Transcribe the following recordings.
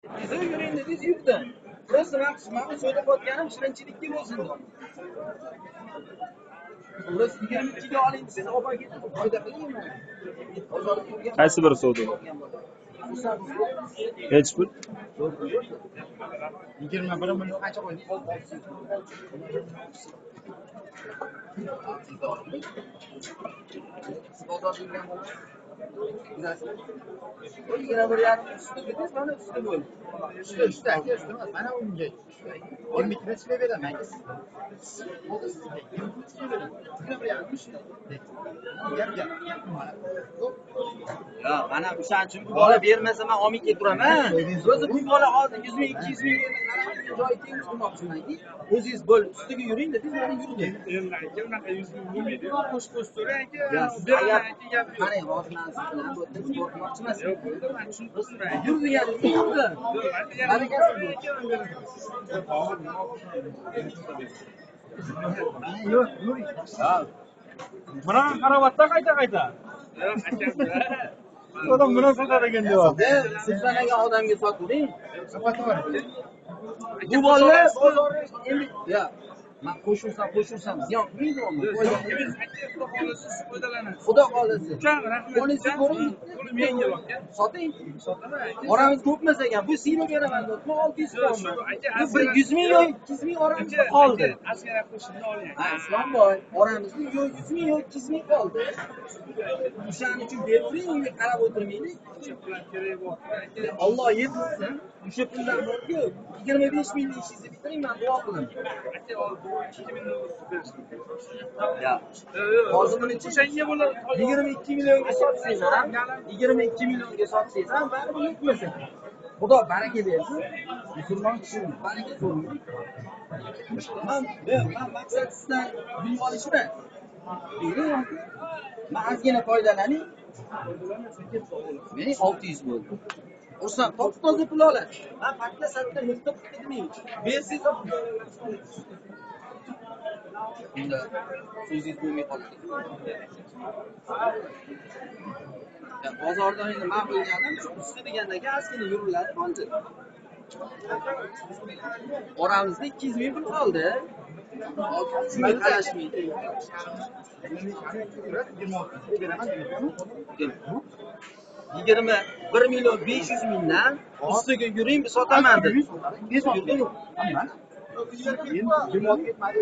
Yuring dedingiz, yurdim. Просто man so'ylab otganim shirinchilikka bo'lsin dedim. Просто 22 ga oling desangiz, olib ketib foyda qilingmi? Bozorda yurgan. Qaysi biri savdo? Nechi pul? 21 million qancha qo'ydingiz? Bozorda yurgan bola. 21,5 usti dedingiz, mana usti bo'ldi. Usti aka, usti emas. Mana unga. 22 da chiqib beraman aka. Hozir sizga 22 chiqib beraman. 21,5 usti. Gap gap. Ya, mana o'shaning uchun bu bola bermasa men olmay keturaman. O'zi bu bola hozir 100 ming, 200 ming joyi tengiz qilmoqchimanki, o'zingiz bo'l ustiga yuring dedingiz, mana yurdim. Endi aka unaqa 100 ming bo'lmaydi. Qo'sh qo'sh so'rang aka. Ya, siz Beraman agar aka, gap yo'q. Qarang, hozir men siz bilan bu yerda sport qilmoqchi emasman. Yo'q, bo'ldi, men tushunib turibman. Yur deganingizni yurdim. Barakasi bo'lsin. Yo'q, yuring. Buni qaryapti qayta-qayta. Odam buni sotar ekan deyapti. Siz sanagan odamga sotavering. Sotavering. Bu bolalar bozorda endi ya men qo'shilsam qo'shilsam ziyon qilmaydimi? Aka, xudo xohlasa siz foydalanasiz. Xudo xohlasa. Ukam, rahmat. Qo'lingizni ko'ring. Puli menga aka. Soting. Sotaman aka. Oramiz ko'pmas ekan. Bu siyni beraman deyapti. 600 Yo'q, so'm. shu aka, Bu bir 100 ming yo 200 ming oramizda Aka, qoldi. aka, ozgina qo'shimni oling. Ha, Islomboy, oramizda yo 100 ming yo 200 ming qoldi. O'shaning uchun beravering, unga qarab o'tirmaylik. O'sha pul ham kerak bo'lyapti aka. Alloh yetkazsin. O'sha puldan borku, 25 minglik ishingizni bitiring, men duo qilaman. Aka, hozir 2 mingdan o'tib berishim. Ya. Yo'q, Hozir buni o'shanga bo'ladi. 22 millionga sotsangiz ham, 22 millionga sotsangiz ham baribir yetmas ekan. Xudo baraka bersin. Musulmon kishi baraka so'raydi. Men maqsad sizdan pul olish emas. Bering aka. Men ozgina foydalaning. Mening 600 bo'ldi. Ursam top toza pul oladi. Men patta satta nuqta puqta demayman. Bersangiz ham pul olasiz. Unda so'zingiz bo'lmay qoladi. Ya, bozorda endi men bilganim shu usti degandan keyin ozgina yuriladi bo'ldi. Oramizda 200 ming pul qoldi. Hozir shunga qarashmaydi. 26 beraman deyapman. 21 million 500 mingdan ustiga yuring, sotaman dedi. Yurdimi? Endi 26 yetmadi.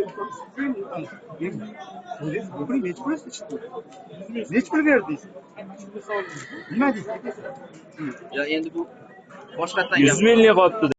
O'zingiz nechi pul chiqdi? Nechi pul berdingiz? Nima deysiz? Ya endi bu boshqatdan 100 minglik qolibdi.